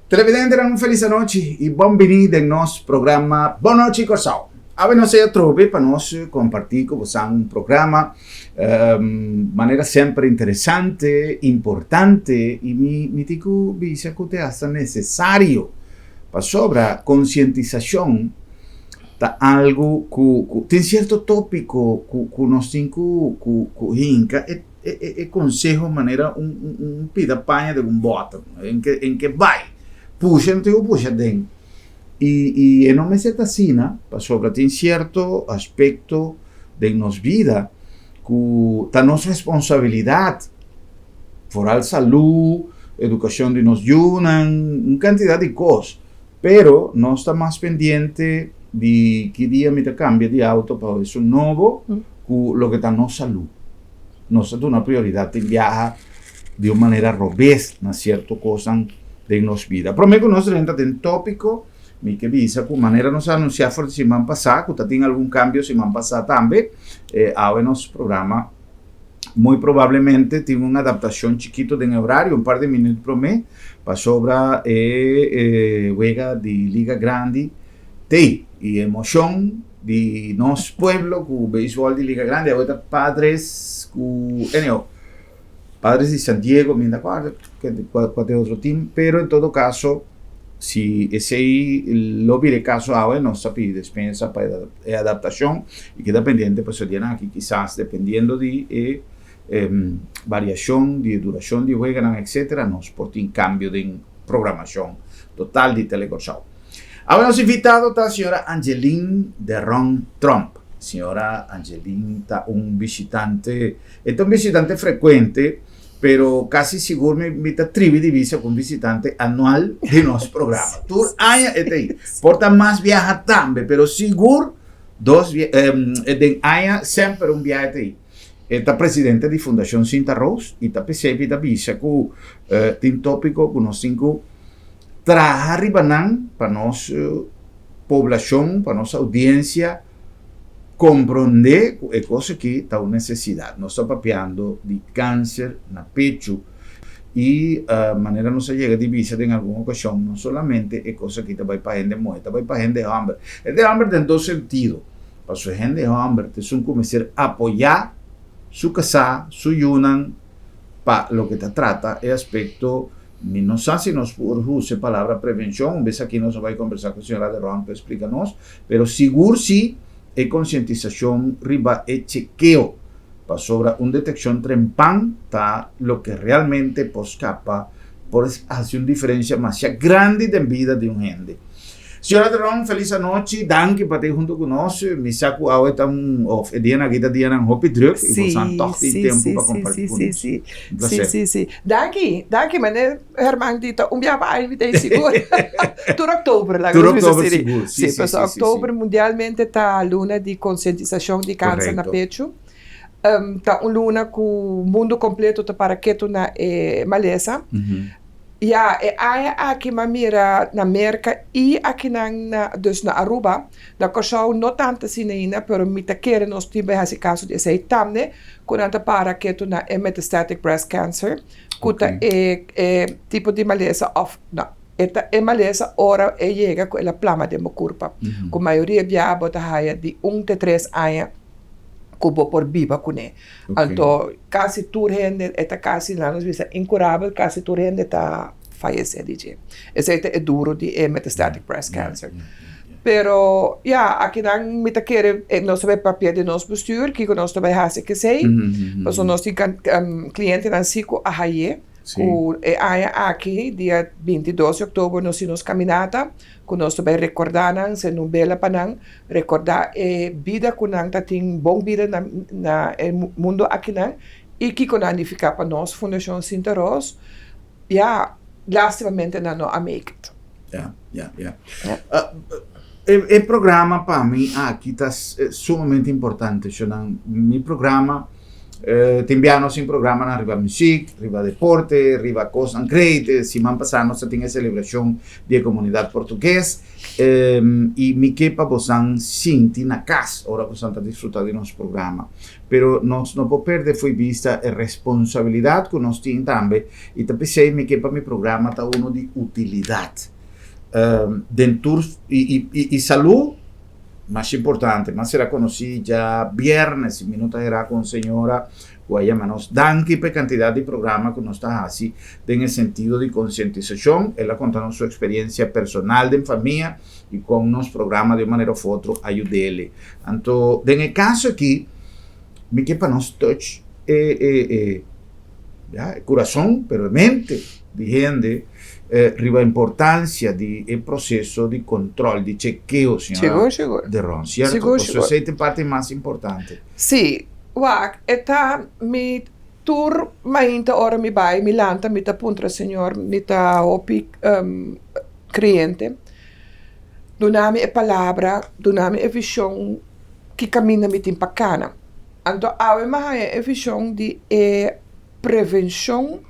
Televidentenan un felis anochi y bon bini den nos programa Bon Nochi Kòrsou. Awe nos ei atrobe pa nos comparti cu bosan un programa manera semper interesante, importante y mi mi tin cu bisa cu te hasta necesario pasobra concientisacion ta algo cu cu tin cierto topico cu cu nos tin cu cu cu hinca e e conseho manera un un pida paña den un bòter en ke en ke bai pusha no tin ku pusha den i i e no mester ta asina pasobra tin sierto aspekto den nos bida ku ta nos responsabilidat foral salú edukashon di nos yunan un kantidat di kos pero nos ta mas pendiente di ki dia mi ta kambia di outo pa esun nobo ku loke ta nos salú. Nos ta duna prioridat tin biaha di un manera robes na sierto kosnan den nos bida. Promé ku nos drenta den tópiko, mi ke bisa ku manera nos a anunsiá for di siman pasá ku ta tin algun kambio siman pasá tambe, awe nos programa muy probablemente tin un adaptashon chikito den e orario, un par di minüt promé, pasobra e wega di Liga Grandi t'ei i emoshon di nos pueblo ku beisbòl di Liga Grandi awe ta Padres ku anyhow Padres di San Diego mi no ta kòrda kua ta e otro team pero en todo kaso si esei lo bira e kaso awe nos ta pidi despensa pa e adaptashon i keda pendiente pasobra e dianan aki kisas dependiendo di e variashon di e durashon di e weganan etcetera nos por tin kambio den programashon total di Telekòrsou. Awe nos invitado ta señora Angeline de Ron Tromp. Señora Angeline ta un bishitante, e ta un bishitante frekuente, pero kasi sigur mi mi ta tribi di bisa ku un bishitante anual di nos programa. Tur aña e ta ei. Por ta mas biaha tambe, pero sigur dos den aña semper un biaha e ta ei. E ta presidente di Fundashon Sinta Roos i ta p'esei mi ta bisa ku tin tópiko ku nos tin ku traha riba nan pa nos poblashon, pa nos oudiensia komprondé ku e kos aki ta un nesesidat. Nos ta papiando di kanser na pechu i manera nos a yega di bisa den algun okashon no solamente e kos aki ta bai pa hende muhé, ta bai pa hende hòmber. Hende hòmber den dos sentido. Pasobra hende hòmber ta esun ku mester apoyá su kasá, su yunan pa loke ta trata e aspekto, mi no sa si nos por usa e palabra prevenshon, un bes aki nos a bai kombersá ku señora De Ron pa e splika nos, pero sigur si e konsientisashon riba e chekeo, pasobra un detekshon trempan ta loke realmente por skapa, por hasi un diferensia masha grandi den bida di un hende. Señora Dron, felis anochi. Danki pa ta hunto ku nos. Mi sa ku awe ta un, of e dianan aki ta dianan hopi druk i boso tòg tin tempu pa kompartí ku nos. Sí, sí, sí, sí. Danki, danki meneer Herman di ta un biaha pa aña mi ta ei sigur. Tur oktober laga nos bisa así. Tur oktober sigur, sí, sí, sí. Pasobra oktober mundialmente ta luna di konsientisashon di kanser na pechu. Ta un luna ku mundu kompleto ta para ketu na e malesa. Ya, e aña aki m'a mira na Merca y akinan na, dus na Aruba, na Corsou no tanto asina ainda, pero mi ta kere nos tin bai haci caso di esey tambe, cu nan ta para ketu na e metastatic breast cancer, cu ta e e tipo di malesa of no, e ta e malesa ora e yega cu el a plama den bo curpa, cu mayoria bia bo ta haya di un te tres aña cu bo por biba cune. Anto casi tur hende, e ta casi laat nos bisa incurabel, casi tur hende ta fayece di dje. Esey ta e duro di e metastatic breast cancer. Pero ya, akinan mi ta kere nos ta bay papia di nos bestuur kiko nos ta bay haci kesey, pasobra nos tin clientenan si cu a haye, cu e aña aki dia 22 di october nos tin nos caminata cu nos ta bay recorda nan, sende un bela pa nan, Rekordá e bida ku nan ta tin bon bida na na e mundu akinan i kiko nan a nifiká pa nos Fundashon Sinta Ros, ya, lastimamente nan no a make it. Ya, ya, ya. E programa pa mi aki ta sumamente importante, Shonan. Mi programa. Tin bia nos tin programanan riba muziek, riba deporte, riba kosnan great. Siman pasá nos a tin e selebrashon di e komunidat portugues. I mi ke pa bosan sinti na kas ora bosan ta disfrutá di nos programa. Pero nos no por perde fo'i bista e responsabilidat ku nos tin tambe i ta p'esei mi ke pa mi programa ta unu di utilidat. Den tur i salú. Mas importante, mas será konosí dja bièrnè, si mi no ta herá ku un señora ku a yama nos. Danki pa e kantidat di programa ku nos ta hasi den e sentido di konsientisashon. El a konta nos su eksperiensia personal den famia i kon nos programa di un manera òf otro a yud'el. Anto, den e kaso aki, mi ke pa nos touch e e e ya, e kurason, pero e mente di hende. Riba importancia di e proceso di control, di chekeo, señora Sigur, sigur. De Ron, cierto? Sigur, Pasobra sigur. esey ta e parti mas importante. Sí, wak, e ta mi tur mainta ora mi bai, mi lanta, mi ta puntra Señor, mi ta hopi creyente, duna mi e palabra, duna mi e vision ki caminda mi tin pa cana. Anto awe mi a haya e vision di e prevencion.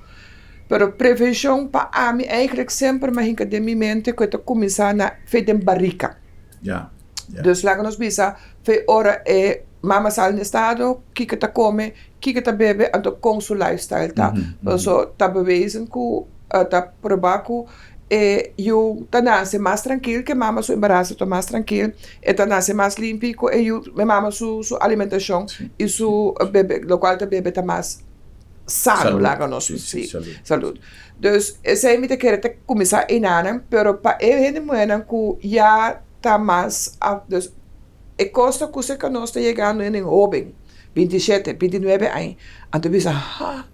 Pero prevencion pa ami eigenlijk semper mi a hinca den mi mente cu e ta cuminsa na fe den barica. Ja, ja. Dus laga nos bisa fe ora e mama sali na estado, kico e ta come, kico e ta bebe, anto con su lifestyle ta. Paso ta bewezen cu ta proba cu e yu ta nace mas trankil cu e mama su embarazo ta mas trankil, e ta nace mas limpi cu e yu, e mama su alimentacion y su bebe, locual ta bebe ta mas sano laga nos si salud. Dus esei mi ta kere ta kuminsá einanan, pero pa e hende muhénan ku ya ta mas dus e kos ta ku serka nos ta yegando hende hóben, 27, 29 aña, anto bisa ha,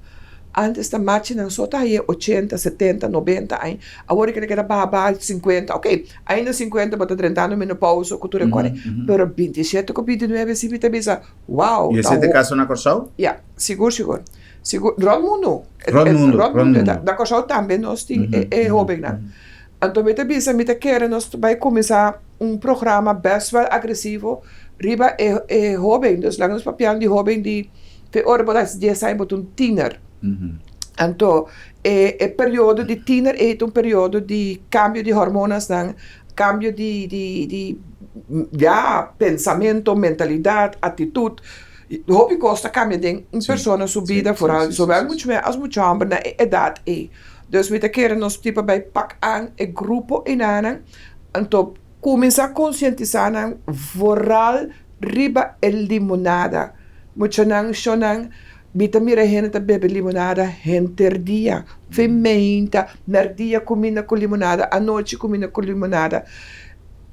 antes ta machinan so ta haye 80, 70, 90 aña, awor e kere keda baha baha 50, ok, ainda 50 bo ta drentando menopausa ku tur e kos, pero 27 ku 29 si mi ta bisa Wow! I esei ta e kaso na Kòrsou? Ya, sigur sigur. Sigur, rònt mundu. Rònt mundu, rònt mundu. Na Kòrsou tambe nos tin e hóbennan. Anto mi ta bisa, mi ta kere nos ta bai kuminsá un programa bèst wèl agresivo riba e e hóben. Dus laga nos papiando di hóben di fe ora bo ta dies aña bo ta un tiner. Anto e e periodo di tiner ei ta un periodo di kambio di hormonasnan. Cambio di di di ya pensamento, mentalidad, actitud, hopi cos ta cambia den un persona su bida foral zowel mucha muher as mucha homber na e edad ey. Dus mi ta kere nos tipo bay pak aan e grupo enanan anto cuminsa concientisa nan vooral riba e limonada. Muchanan, shownan. Mi ta mira hende ta bebe limonada henter dia, fe meinta, merdia kuminda ku limonada, anochi kuminda ku limonada.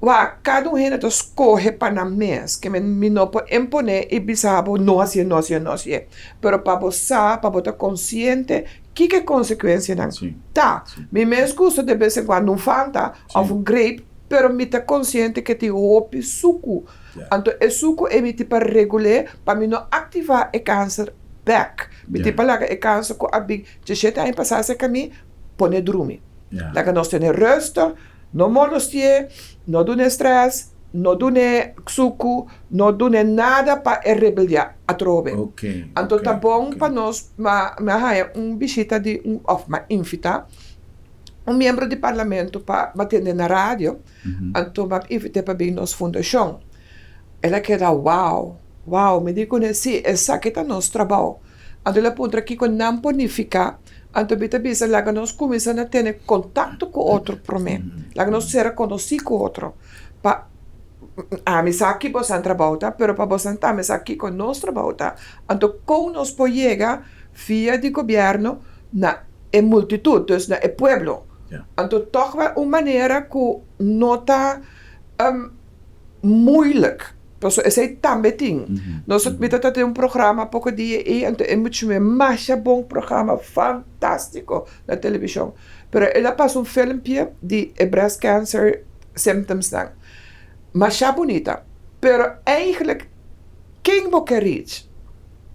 Wak, kada un hende ta skohe pa nan mes, ke men mi no por imponé i bisa bo no hasié, no hasié, no hasié. Pero pa bo sa, pa bo ta konsiente kiko e konsekuensianan ta. Mi mes gusta de bes en kuando un Fanta òf un grape, pero mi ta konsiente ke tin hopi suku. Anto e suku ei mi tin pa regul'é pa mi no aktivá e kanser bèk. Mi tin pa laga e kanser ku a bin djeshete aña pasá serka mi pone drumi. Laga nos tene rùstig, no molosti'é, no dun'é strès, no dun'é suku, no dun'é nada pa e rebeldiá atrobe. Anto ta bon pa nos, mi a haña un bishita di un òf mi a invitá un miembro di parlamento pa tende na radio. Anto mi a invit'é pa bin nos fundashon. El a keda wow, wow. Mi di kuné, sí, esaki ta nos trabou. Anto el a puntra kiko nan por nifiká. Anto mi ta bisa, laga nos kuminsá na tene kontakto ku otro promé. Laga nos sera konosí ku otro. Pa ami sa ki bosan trabou ta, pero pa bosan tambe sa kiko nos trabou ta. Anto kon nos por yega via di gobièrnu na e multitut, dus na e pueblo. Anto tòg wel un manera ku no ta moeilijk. Pasobra esei tambe tin. Nos mi ta tin un programa poko dia ei, anto e mucha mi masha bon programa, fantástiko na televishon. Pero el a pasa un filmpje di e breast cancer symptomsnan. Masha bunita. Pero eigenlijk ken bo ke reach?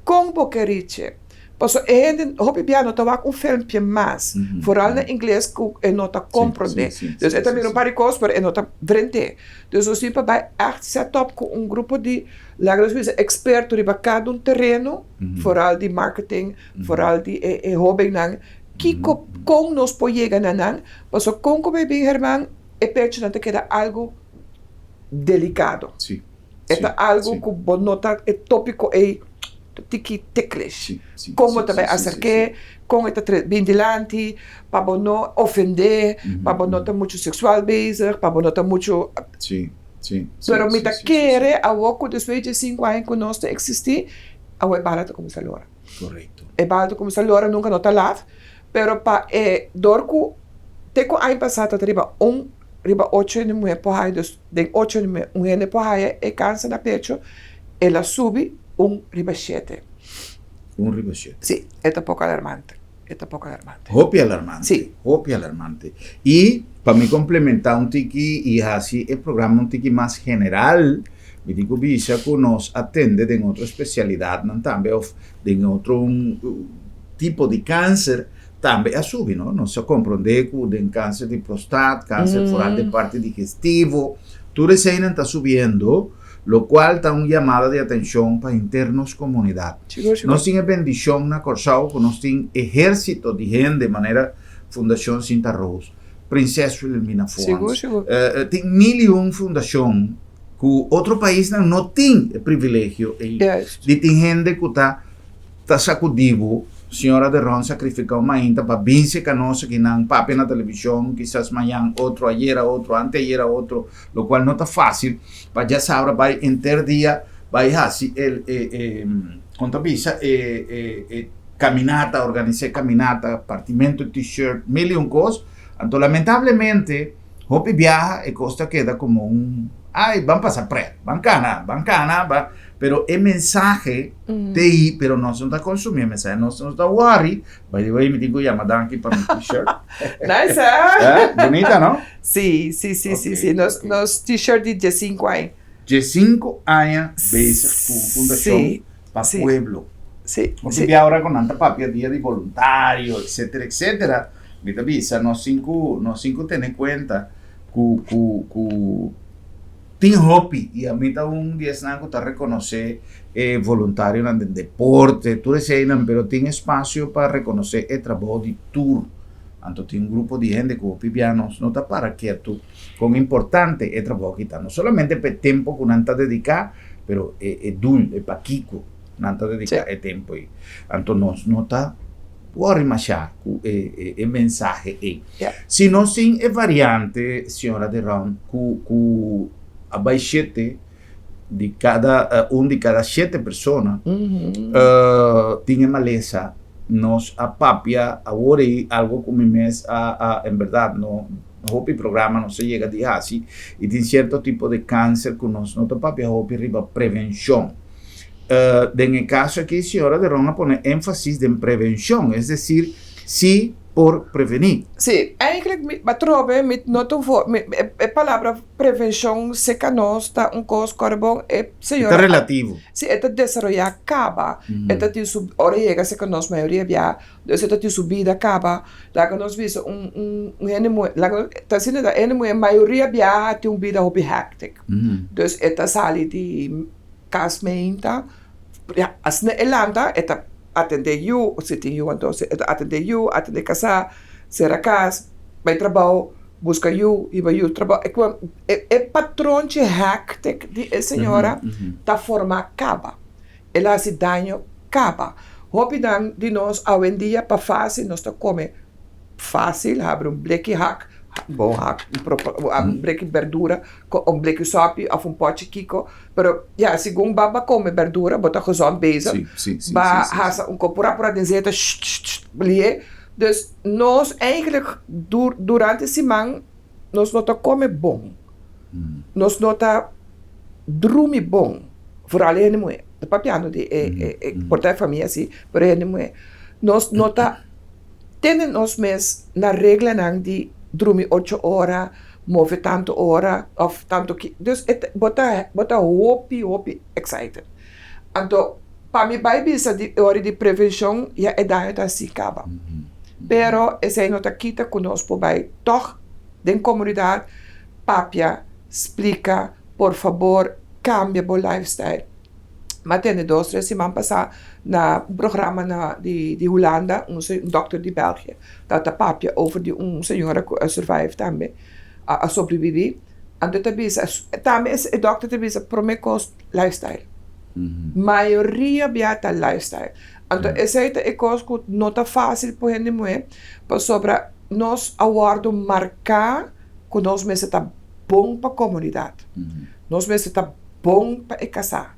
Kon bo ke reach e? Paso e hende hopi bia no ta wak un filmpje mas, vooral na ingles ku e no ta komprondé. Dus e ta mira un par di kos pero e no ta drent'é. Dus nos tin pa bai ègt set up ku un grupo di, laga nos bisa, eksperto riba kada un tereno, vooral di marketing, vooral di e hóbennan, kiko, kon nos por yega na nan, paso kon ku bai bin Herman e pechonan ta keda algu delikado. E ta algu ku bo no ta, e tópiko ei ta tiki ticklish. Kon bo ta bai aserk'é, kon e ta bin dilanti, pa bo no ofendé, pa bo no ta muchu seksual bezig, pa bo no ta muchu. Pero mi ta kere awor ku despues di sinku aña ku nos ta eksistí, awor e bala ta kuminsá lora. E bala ta kuminsá lora, nunka no ta lat, pero pa e dor ku te ku aña pasá ta riba un riba ocho hende muhé por haya, dus den ocho hende muhé un hende por haya e kanser na pecho, el a subi un riba shete. Un riba shete. Sí, e ta poko alarmante, e ta poko alarmante. Hopi alarmante. Sí. Hopi alarmante. I pa mi komplementá un tiki i hasi e programa un tiki mas general, mi tin ku bisa ku nos a tende den otro spesialidatnan tambe òf den otro un tipo di kanser, Tambe a subi, no? Nos a comprende cu den cancer di prostat, cancer foral den parti digestivo, tur eseinan ta subiendo, locual ta un yamada di atencion pa henter nos comunidad. Sigur, sigur. Nos tin e bendicion na Corsou cu nos tin ehercito di hende manera Fundacion Sinta Roos, Prinses Wilhelmina Fonds. Sigur, sigur. Tin mil y un fundacion cu otro paisnan no tin e privilegio ey di tin hende cu ta Ta sacudi bo, Señora de Ron sacrifica un mainta pa binse ca nos akinan papia na television, kisas mañan otro, ayera otro, anteayera otro, locual no ta facil pa djasabra bay enter dia bay haci el e e con ta bisa e e e caminata, organisa e caminata, partimento di t-shirt, mil y un cos, anto lamentablemente hopi biaha e cos ta keda como un ay ban pasa pret, ban cana, ban cana, ban. Pero e mensahe te i, pero nos no ta consumi e mensahe, nos no ta worry. By the way, mi tin cu yama danki pa mi t-shirt. Nice, eh? Eh, bunita, no? Sí, sí, sí, sí, sí. Nos, nos t-shirt di diescinco aña. Diescinco aña bezig cu Fundacion pa Pueblo. Sí, Hopi sí. bia ora cu nan ta papia dia di voluntario, etcetera, etcetera, mi ta bisa nos tin cu, nos tin cu tene cuenta cu, cu, cu. Tin hopi y ami ta un di esnan cu ta reconoce e voluntarionan den deporte, tur eseinan, pero tin espacio pa reconoce e trabou di tur. Anto tin un grupo di hende cu hopi bia nos no ta para ketu con importante e trabou aki ta, no solamente pa e tempo cu nan ta dedica, pero e e doel, e pakico nan ta dedica e tempo ei. Anto nos no ta worry masha cu e e mensahe ei. Si nos tin e variante, señora De Ron, cu cu a bay shete di cada un di cada shete persona tin e malesa, nos a papia awor ei algo cu mi mes a a en berdad no hopi programa nos a yega di haci y tin cierto tipo di cancer cu nos no ta papia hopi riba prevencion. Den e caso aki señora De Ron a pone enfasis den prevencion, es decir, si por prevení. Sí, eigenlijk mi atrobe mi no ta vo mi e palabra prevencion cerca nos ta un cos cu bon e señora. E ta relativo. Sí, e ta desaroya caba, e ta tin su ora e yega cerca nos mayoria bia, dus e ta tin su bida caba, laga nos bisa un un un hende muhe laga ta asina ta hende muhe mayoria biaha tin un bida hopi hectic, dus e ta sali di cas meinta, ya asina e lanta e ta atende yu, si tin yu anto e ta atende yu, atende kasá, sera kas, bai trabou, buska yu, hiba yu trabou. E ku e patronchi hectic di e señora ta forma kaba. El a hasi daño kaba. Hopinan di nos awendia pa fásil nos ta kome fásil, habri un bleki hak, bon hak, un bleki berdura ku un bleki sòpi òf un pòchi kiko. Pero ya, segun ba ba come berdura, bo ta gezond bezig. Sí, sí, sí, Ba sí, sí, hasa un ko pura pura den zeta, sht, sht, sht, blié. Dus nos eigenlijk dur durante siman nos no ta come bon. Nos no ta drumi bon. Vooral e hende muhé. Ta papiando di e e e por ta e famia si, pero e hende muhé. Nos no ta tene nos mes na reglanan di drumi ocho ora, move tantu ora of tantu ki dus e ta bo ta bo ta hopi hopi excited anto. Pa mi bai bisa di ora di prevenshon ya e daño ta hasi kaba. Pero esei no ta kita ku nos por bai tòg den komunidat papia, splika, por fabor kambia bo lifestyle. Mi a tende dos tres siman pasá na un programa na di di Hulanda un dòkter di België tabata papia over di un señora ku a survive tambe a sobreviví anto e ta bisa tambe e dòkter ta bisa promé kos lifestyle. Mayoria bia ta lifestyle. Anto esei ta e kos ku no ta fásil pa hende muhé pasobra nos a wòrdu marká ku nos mester ta bon pa komunidat, nos mester ta bon pa e kasá,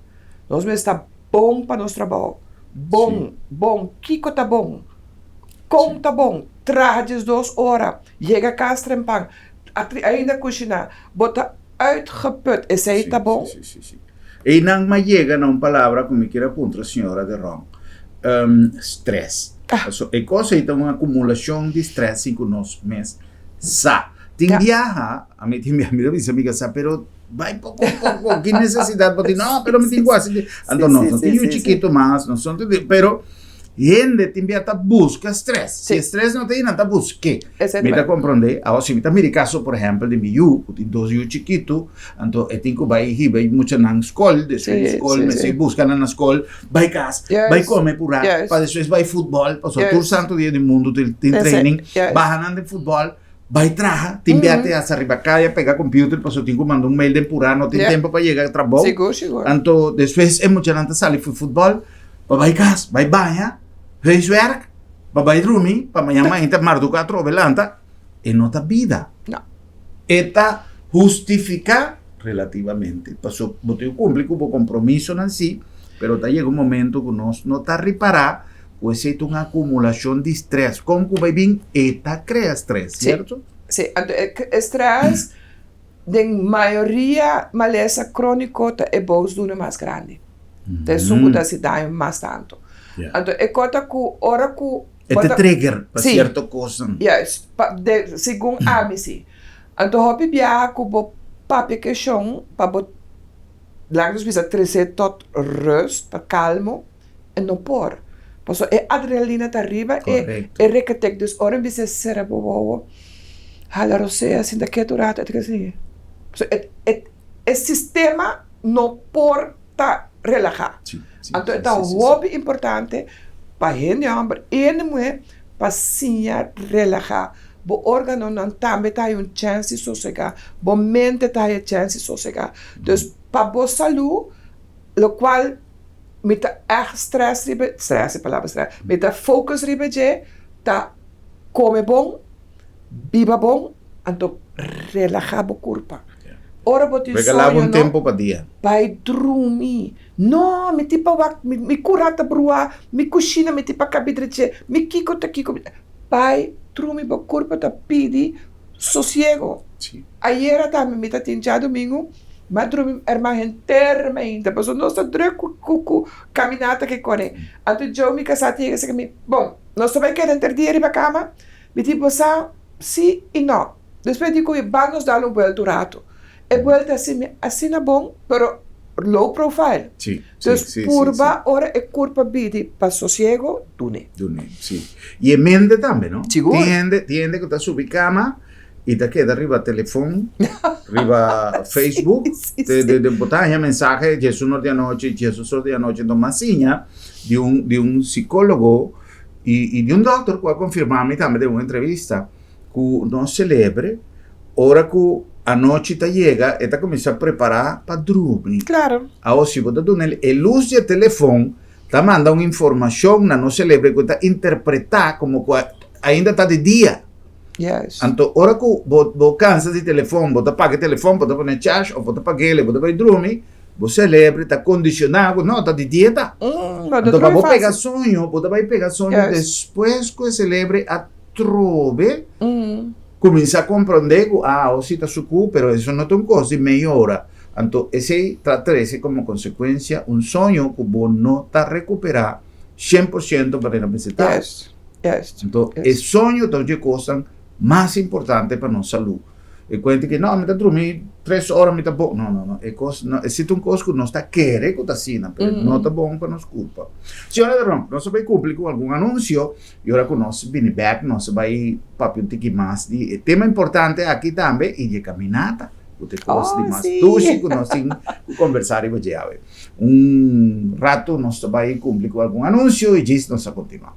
nos mester ta bon pa nos trabou. Bon, bon, kiko ta bon? Kon ta bon? Traha diesdos ora, yega kas trempan, ainda kushiná, bo ta Uitgeput, esei ta bon? Sí, sí, sí. Einan m'a yega na un palabra ku mi kier a puntra señora De Ron. Stress. Paso e kos ei ta un akumulashon di stress sin ku nos mes sa. Tin biaha, ami tin biaha mi ta bisa mi kasá, pero bai poko poko, ki nesesidat bo tin? No, pero mi tin ku hasi. Anto nos no tin yu chikitu mas, nos no tin, pero Hende tin bia ta buska stress. Si e stress no ta ei, nan ta busk'é. Mi ta komprondé. Awor, si mi ta mira e kaso, por ehèmpel, di mi yu, ku tin dos yu chikitu, anto e tin ku bai hiba e muchanan skol, despues di skol mester buska nan na skol, bai kas, bai kome purá, pa despues bai futbòl, pasobra tur santu dia di mundu tin training, baha nan den futbòl, bai traha, tin bia te hasta riba kaya pega computer pasobra tin ku manda un mail den purá, no tin tempu pa yega trabou. Anto despues e muchanan ta sali fu futbòl. Pa bai kas, bai baña, huiswerk, pa bai drumi, pa mañan mainta marduka atrobe lanta, e no ta bida. No. E ta hustifiká relativamente, paso bo tin ku kumpli ku bo kompromisonan sí, pero ta yega un momento ku nos no ta ripará ku esei ta un akumulashon di strès. Kon ku bai bin e ta krea strès, sierto? Sí, sí. Anto e strès Den mayoria malesa króniko ta e boosdoener mas grandi. Ta esun ku ta hasi daño mas tantu. Anto e kos ta ku ora ku. E ta trigger pa sierto kosnan. Juist, pa de segun ami si. Anto hopi biaha ku bo papia keshon pa bo laga nos bisa trese tot rust, pa kalmo, e no por. Pasobra e adrenalina ta riba e e reketek. Dus ora mi bisa sera bo wowo, hala rosea, sinta ketu un rato, e ta keda asina. Pasobra e e e sistema no por ta relahá. Anto e ta hopi importante pa hende hòmber i hende muhé pa siña relahá. Bo órganonan tambe ta haya un chèns di sosegá, bo mente ta haya chèns di sosegá. Dus pa bo salú, lokual Mi ta ègt stress riba, stress e palabra stress, mi ta focus riba dje ta kome bon, biba bon, anto relaha bo kurpa. Ora bo tin Regalá bo soño un no, tempu pa dia. bai drumi. No, mi tin pa wak, mi mi kura ta bruá, mi kushina mi tin pa kabi dreche, mi kiko ta kiko, bai drumi bo kurpa ta pidi sosiego. Sí. Ayera tambe mi ta tin djadumingu, mi a drumi herman henter mainta pasobra nos ta druk ku ku ku kaminata ke kore. Anto Joe mi kasá ta yega seka mi, bon, nos ta bai keda henter dia riba kama? Mi di, bo sa si i no. Despues di ku mi ban nos dal un buelta un ratu. E buelta a hasi mi asina bon, pero low profile. Sí, sí, Dus sí, sí, sí. purba ora e kurpa bidi pa sosiego, dun'e. Dun'e, sí. I e mente tambe, no? Sigur. Tin hende, tin hende ku ta subi kama i ta keda riba telefon, riba Facebook, de, de, de, bo ta haña mensahe djesun or di anochi, djesus or di anochi. Enton m'a siña di un, di un psicólogo i, i di un dokter ku a konfirmá mi tambe den un entrevista ku nos selebre ora ku anochi ta yega e ta kuminsá prepará pa drumi. Claro. Awor si bo ta duna el e lus di e telefon ta manda un informashon na nos selebre ku e ta interpretá komo ku ainda ta di dia. Juist. Anto ora ku bo bo kansa di telefon, bo ta paga e telefon, bo ta pone charge of bo ta pag'el e bo ta bai drumi, bo selebre ta kondishoná ku no, ta di dia ta. Mm, bo ta Anto pa drumi bo pega fácil. soño, bo ta bai pega soño Juist. despues ku e selebre a trobe Mm. kuminsá komprondé ku ah, awo si ta sukú, pero eso no ta un kos di meia ora. Anto esei ta trese komo konsekuensia un soño ku bo no ta rekuperá 100% manera mester ta. Juist. Juist. Anto e soño ta un dje kosnan mas importante pa nos salú. E kuenta ku no, mi ta drumi tres ora mi ta bon. No, no, no. E kos, no, esei ta un kos ku nos ta kere ku ta asina, pero no ta bon pa nos kurpa. Señora de Ron, nos a bai kumpli ku algun anunsio i ora ku nos bini bèk nos a bai papia un tiki mas di e tema importante aki tambe i di e kaminata ku ta e kos di mas dushi ku nos tin ku kombersá riba dje awe. Un ratu nos ta bai kumpli ku algun anunsio i djis nos a kontinuá.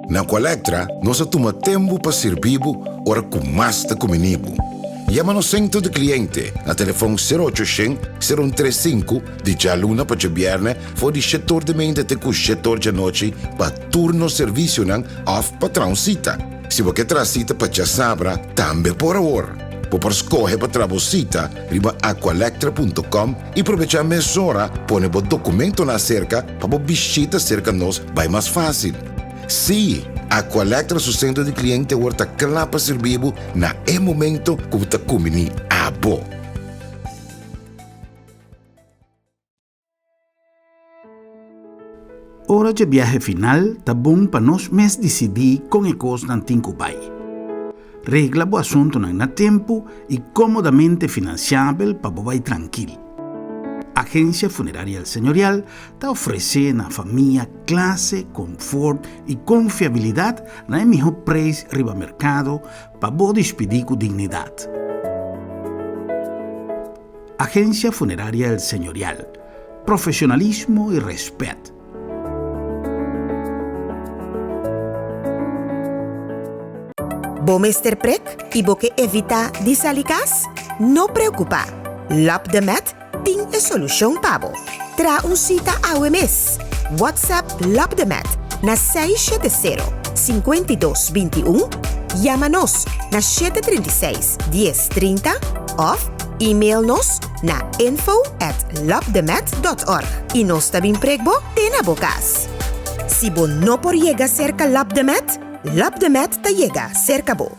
Na Aqualectra nos a tuma tempu pa sirbi bo ora ku mas ta kumini bo. Yama nos sentro di kliente na telefon sero ocho shen, sero un tres sinku di djaluna pa djabièrnè for di shet or di meinta te ku shet or djanochi pa tur nos servisionan òf pa traha un sita. Si bo ke traha sita pa djasabra, tambe por awor. Bo por skohe pa traha bo sita riba aqualectra punto com i probechá mesora pone bo dokumentonan aserka pa bo bishita serka nos bai mas fásil. Sí, Aqualectra su sentro di kliente awor ta kla pa sirbi bo na e momento ku bo ta kumbiní abo. Ora dje biahe final ta bon pa nos mes disidí kon e kosnan tin ku bai. Regla bo asuntunan na tempu i kómodamente finansiabel pa bo bai trankil. Agensia Funeraria El Señorial ta ofresé na famia klase, konfort i konfiabilidat na e mihó preis riba merkado pa bo dispidí ku dignidat. Agencia Funeraria El Señorial, profesionalismo y respet. Bo mester prek i bo ke evitá di sali kas? No preokupá! Lab de Med tin e solushon pa bo. Traha un sita awe mes! WhatsApp Lab de Med na 670 52 21, yama nos na 736 10 30 òf Email nos na info at lopdemet dot org i nos ta bin prek bo te na bo kas. Si bo no por yega serka Lopdemet, Lopdemet ta yega serka bo.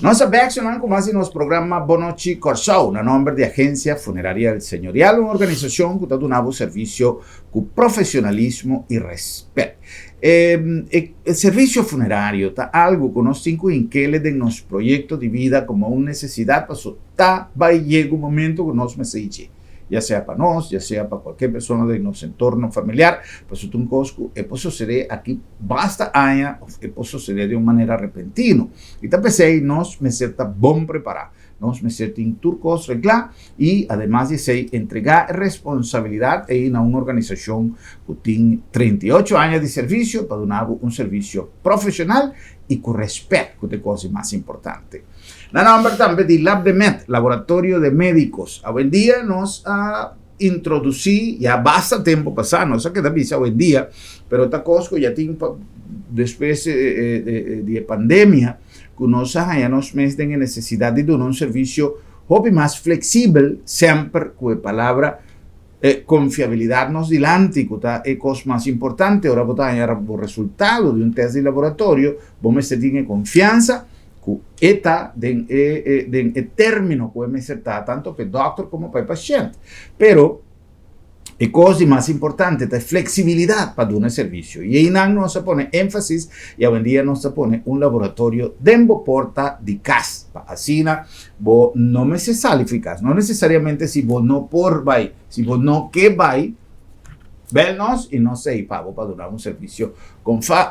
Nos a bek nan ku mas di nos programa Bonochi Kòrsou na nòmber di Agensia Funeraria El Señorial, un organisashon ku ta duna bo servisio ku profesionalismo i rèspèt. E servisio funerario ta algu ku nos tin ku hinkele den nos proyekto di bida komo un nesesidat paso ta bai yega un momento ku nos mester ichi. ya sea pa nos, ya sea pa cualkier persona den nos entorno familiar, pasobra ta un cos cu e por sucede aki basta aña of e por sucede di un manera repentino. Y ta p'esey nos mester ta bon prepara, nos mester tin tur cos regla y ademas di esey entrega e responsabilidad ey na un organisacion cu tin 38 aña di servicio pa duna bo un servicio profesional y cu respet cu ta e cos di mas importante. Na nomber tambe di Labdemed, Laboratorio de Médicos. Awendia nos a introducí, ya basta tempo pasá, nos a keda bisa awendia, pero ta kos ku ya tin pa despues di e pandemia, ku nos a haña nos mes den e nesesidat di duna un servisio hopi mas fleksibel, semper ku e palabra konfiabilidat nos dilanti, ku ta e kos mas importante. Ora bo ta haña bo resultado di un tèst di laboratorio, bo mester tin e konfiansa ku e ta den e den e término ku e mester ta tanto pa e dòkter komo pa e pashènt. Pero e kos di mas importante ta e fleksibilidat pa duna e servisio. I einan nos a pone énfasis i awendia nos ta pone un laboratorio den bo porta di kas pa asina bo no mester sali fi kas. No nesesariamente si bo no por bai, si bo no ke bai. Bel nos i nos ei pa bo pa duna un servisio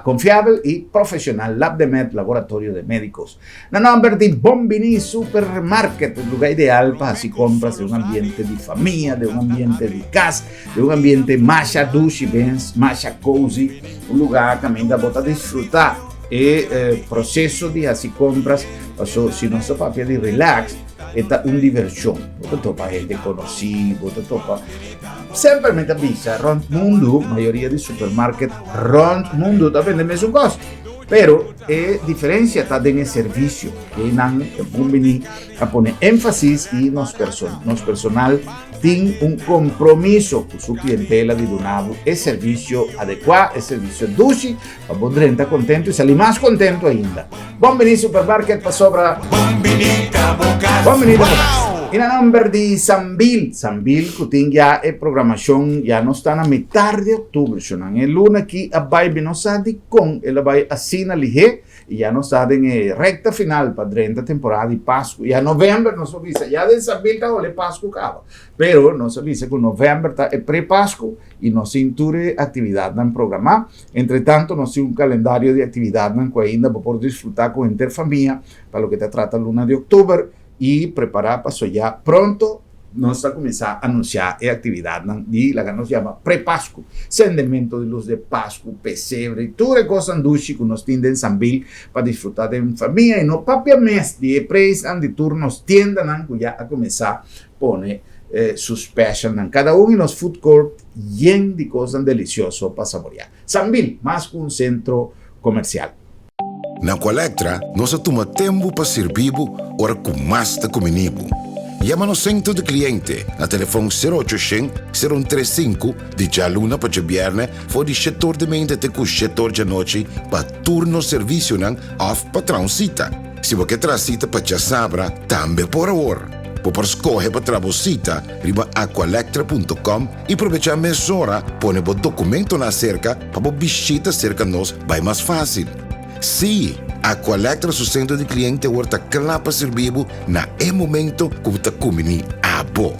konfiabel i profeshonal Labdemed Laboratorio de Médicos. Na nòmber di Bon Biní Supermarket, un lugá ideal pa hasi kompras den un ambiente di famia, den un ambiente di kas, den un ambiente masha dushi bens, masha cozy, un lugá kaminda bo ta disfrutá e proseso di hasi kompras, paso si nos ta papia di relax, e ta un divershon. Bo ta topa hende konosí, bo ta topa. Semper mi ta bisa rond mundu, mayoria di supermarket rond mundu ta bende mesun kos. Pero e diferencia ta den e servicio. Einan e bon bini a pone énfasis i nos perso nos personal tin un compromiso cu su clientela di duna bo e servicio adecua, e servicio dushi pa bo drenta contento i sali mas contento ainda. Bon bini Supermarket pasobra Bon bini ta bo cas. Bon bini ta bo cas. I na nomber di Sambil, Sambil cu tin ya e programacion ya nos ta na mitar di octubre, shonan e luna aki a bay bi no sa dicon el a bay asina lihe y ya nos ta den e recta final pa drenta temporada di Pascu. Ya november nos por bisa ya den Sambil ta hole Pascu caba, pero nos a bisa cu november ta e pre-Pascu y nos tin tur e actividadnan programa. Entre tanto nos tin un calendario di actividadnan cu ainda bo por disfruta cu henter famia pa loke ta trata luna di october y prepara paso ya pronto nos ta cuminsa anuncia e actividadnan di laga nos yama pre-Pascu, sendemento di luz de Pascu, pesebre y tur e cosnan dushi cu nos tin den Sambil pa disfruta den famia y no papia mes di e prijsnan di tur nos tiendanan cu ya a cuminsa pone su specialnan cada un y nos food court yen di cosnan delicioso pa saborea. Sambil, mas cu un centro comercial. Na Aqualectra nos a tuma tempu pa sirbi bo ora ku mas ta kumini bo. Yama nos sentro di kliente na telefon sero ocho shen, sero un tres sinku di djaluna pa djabièrnè for di shetor di mente te ku shetor djanochi pa tur nos servisionan òf pa traha un sita. Si bo ke traha sita pa djasabra tambe por awor. Bo por skohe pa traha bo sita riba aqualectra punto com i probechá mesora pone bo dokumentonan aserka pa bo bishita serka nos bai mas fásil. Sí, Aqualectra su sentro di kliente awor ta kla pa sirbi bo na e momento ku bo ta kumbiní abo.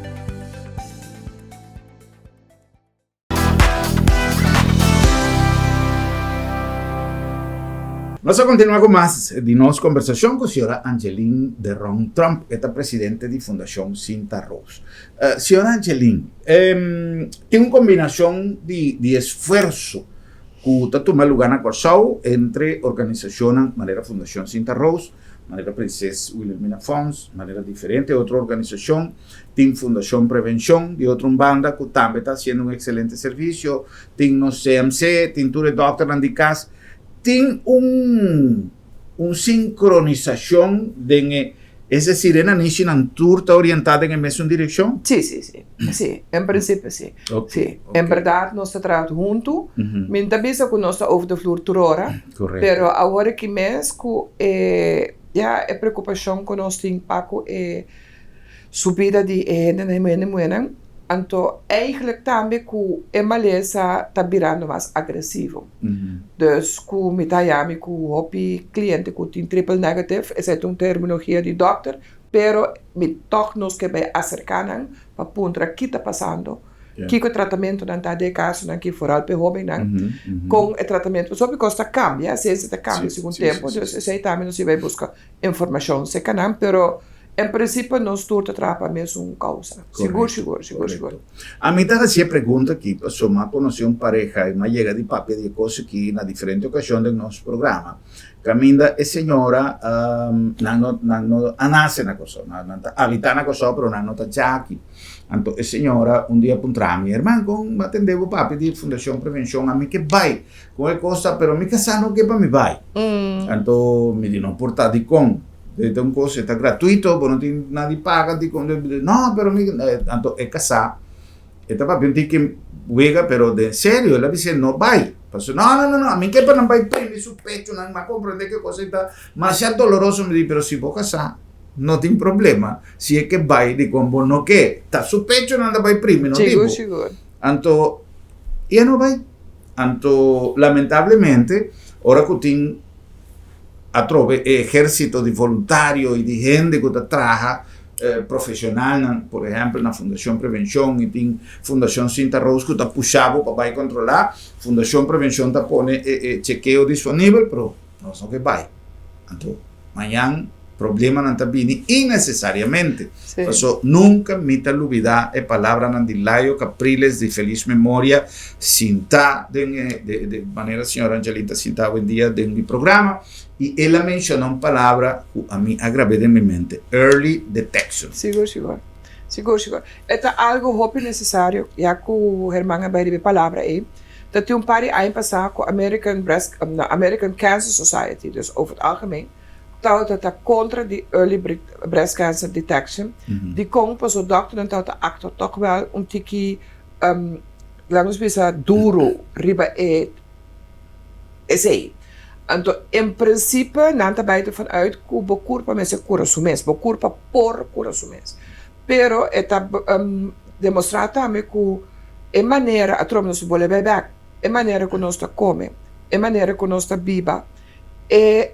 Nos a continua cu mas di nos conversacion cu señora Angeline de Ron Tromp, e ta presidente di Fundacion Sinta Roos. Señora Angeline, tin un combinacion di di esfuerzo cu ta tuma lugar na Corsou entre organisacionnan manera Fundacion Sinta Roos, manera Prinses Wilhelmina Fonds, manera diferente otro organisacion, Tin Fundashon Prevenshon di otro un banda ku tambe ta hasiendo un ekselente servisio, tin nos CMC, tin tur e dòkternan di kas. Tin un un sinkronisashon den e, es desir e nanishinan tur ta orientá den e mesun direkshon? Sí, sí, sí. Sí, en prinsipio sí. Sí, en bèrdat nos ta traha huntu. Mi no ta bisa ku nos ta over de vloer tur ora, pero awor aki mes ku e, ya, e preokupashon ku nos tin pa ku e Subida di e hendenan i hende muhénan, anto eigenlijk tambe ku e malesa ta birando mas agresivo. Dus ku mi ta haña mi ku hopi kliente ku tin triple negative, esei ta un terminologia di dòkter, pero mi tòg nos ke bai aserká nan pa puntra ki ta pasando, kiko e tratamentunan ta den e kasonan aki, foral pa e hóbennan, kon e tratamentu, pasobra hopi kos ta kambia, siensia ta kambia segun tempu, dus esei tambe nos bai buska informashon serka nan, pero en prinsipio nos tur ta traha pa mesun kousa. Sigur, sigur, sigur, sigur. Ami ta hasi e pregunta aki pasobra mi a konosé un pareha i mi a yega di papia di e kos aki na diferente okashon den nos programa, kaminda e señora nan no nan no a nase na Kòrsou, nan ta habitá na Kòrsou pero nan no ta djaki. Anto e señora un dia a puntra mi, Herman, kon mi a tende bo papia di Fundashon Prevenshon, ami ke bai Con e cos ta, pero mi casá no ke pa mi bai. Anto mi di, no por ta, dicon? E ta un cos, e ta gratuito, bo no tin nada di paga, dicon? No, pero mi, anto e casá, e ta papia un tiki wega, pero den serio, el a bis'é no bai. Pasobra, no, no, no, no, mi ke pa nan bai prende su pechonan, mi a comprende ke cos ei ta masha doloroso, mi di, pero si bo casá, no tin problema, si e ke bai, dicon bo no ke? Ta su pechonan ta bai primi, no di bo. Sigur, sigur. Anto, i e no bai. Anto, lamentablemente, ora ku tin atrobe e ehérsito di voluntario i di hende ku ta traha Profesionalnan, por ehempel na Fundacion Prevencion y tin Fundacion Sinta Roos cu ta pusha bo pa bay controla. Fundacion Prevencion ta pone e chekeo disponibel, pero nos no ke bay. Anto mañan problemanan ta bini innecesariamente. Paso nunca mi ta lubida e palabranan di Layo Capriles di feliz memoria sinta den e, de manera señora Angeline ta sinta awendia den mi programa. I el a menciona un palabra cu ami a grab'é den mi mente, early detection. Sigur, sigur. Sigur, sigur. E ta algo hopi necesario, ya cu Herman a bay riba e palabra ey. Ta tin un par di aña pasa cu American Breast, no, American Cancer Society, dus over het algemeen, tabata ta contra di early breast cancer detection. Dicon? Pasobra dokternan tabata actua toch wel un tiki, laat nos bisa, duro riba e Esei. Anto, en prinsipe nan ta bai ervan uit ku bo kurpa mester kura su mes, bo kurpa por kura su mes. Pero e ta demostrá tambe ku e manera, atrobe nos ta bolbe bai bèk, e manera ku nos ta kome, e manera ku nos ta biba, e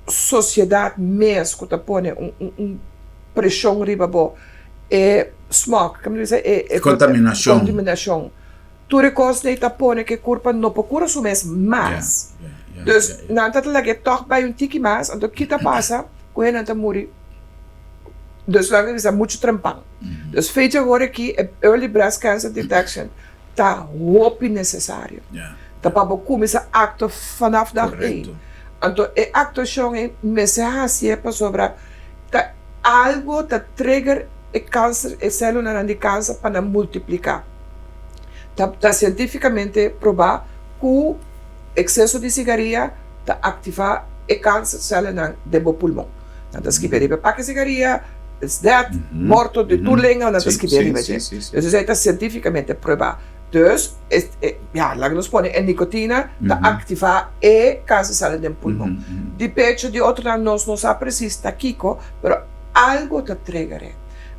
sosiedat mes ku ta pone un preshon riba bo, e smog, kende bisa e kontaminashon. Tur e kosnan ei ta pone ku e kurpa no por kura su mes mas. Dus nan ta lag'é tòg bai un tiki mas, anto ki ta pasa? Ku hendenan ta muri. Dus nan ta bisa muchu trempan. Dus fecha awor aki e early breast cancer detection ta hopi nesesario. Ta pa bo kuminsá aktua vanaf dag ei. Anto e aktuashon ei mester hasié pasobra ta algu ta trigger e kanser, e sélulanan di kanser pa nan multipliká. Ta ta sientífikamente probá ku ekseso di sigaria ta aktivá e kanser sèlnan den bo pulmon. Nan ta skibi riba e paki sigaria, it's dead, morto, di tur lenga nan ta skibi riba dje. Dus esei ta sientífikamente probá. Dus, e, ya, laga nos pone e nikotina ta aktivá e kanser sèlnan den pulmon. Di pecho di otronan nos no sa presis ta kiko, pero algu ta trigger e.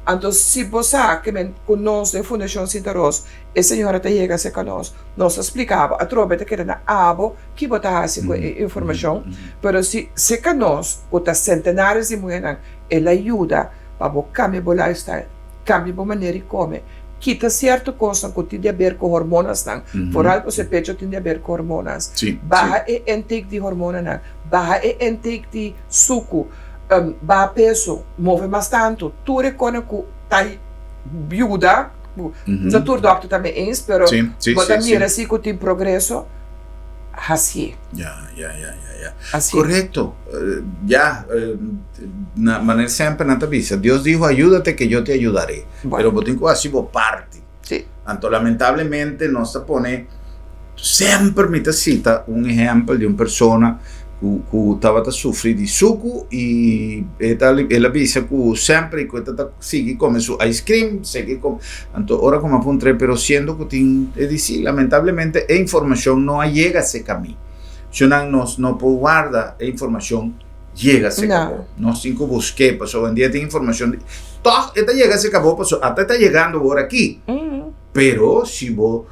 Anto si bo sa ke men ku nos den Fundashon Sinta Ros e señora ta yega serka nos, nos ta splika bo, atrobe ta keda na abo ki bo ta hasi ku e informashon, pero si serka nos ku ta sentenares di muhernan el a yuda pa bo kambia bo lifestyle, kambia bo manera di kome, kita sierto kosnan ku tin di aber ku hormonasnan, foral ku se pecho tin di aber ku hormonas, baha e intake di hormonanan, baha e intake di suku. Baha peso, move mas tantu, tur e kona ku ta yuda, no tur dòkter ta me eens, pero bo ta mira si ku tin progreso, hasié. Ya, ya, ya, ya, ya. Korekto. Ya, na manera semper nan ta bisa, Dios dijo ayúdate que yo te ayudaré. Pero bo tin ku hasi bo parti. Anto lamentablemente nos ta pone, semper mi ta cita un ehempel di un persona cu cu tabata sufri di sucu y e ta el a bisa cu semper y cu e ta sigui come su ice cream, sigui come, anto ora cu mi a puntra pero siendo cu tin, e di si lamentablemente e informacion no a yega cerca mi, shunan nos no por warda e informacion yega cerca bo. Nos tin cu busqué, pasobra hoy en dia tin informacion di, toch e ta yega cerca bo, pasobra ata e ta yegando awor aki. Pero si bo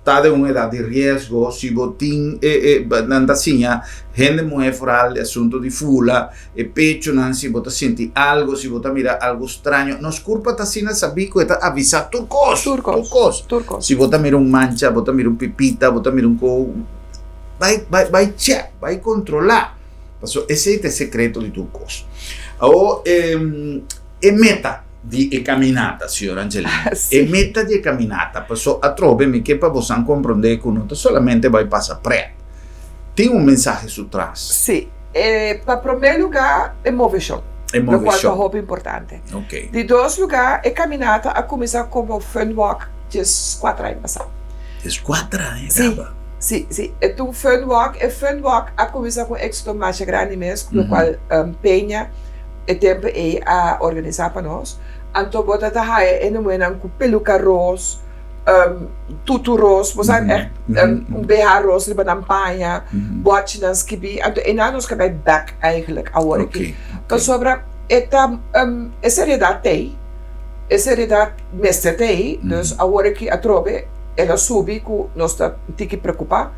ta den un edad di riesgo, si bo tin e, e, nan ta siña hende muher vooral e asunto di fula, e pechonan, si bo ta sinti algo, si bo ta mira algo straño, nos curpa ta asina sabí cu e ta avisa tur cos, Tur cos, tur cos. tur cos. Si bo ta mira un mancha, bo ta mira un pipita, bo ta mira un co, bai, bai, bai check, bai controla. Pasobra esei ta e sekreto di tur kos. Awor, e meta di e kaminata, señor Angelina, e meta di e kaminata, pasobra atrobe mi ke pa bosan komprondé ku no ta solamente bai pasa prèt. Tin un mensahe su tras. Sí. Pa promé lugá, e moveshon. E moveshon. Lokual ta hopi importante. Oké. Di dos lugá, e kaminata a kuminsá komo fun walk dieskuater aña pasá. Dieskuater aña kaba? Sí. Sí, sí. E ta un fun walk. E fun walk a kuminsá ku un éksito masha grandi mes, lokual Peña e tempu ei a organisá pa nos. Anto bo ta ta haya e muhénan ku peluka ros, tutu ros, bo sa ègt un BH ros riba nan paña, bòchinan skibí. Anto einan nos ka bai bèk eigentlik awor aki. Pasobra e ta e seriedat t'ei, e seriedat mester t'ei, dus awor aki atrobe. El a subi ku nos ta un tiki preokupá,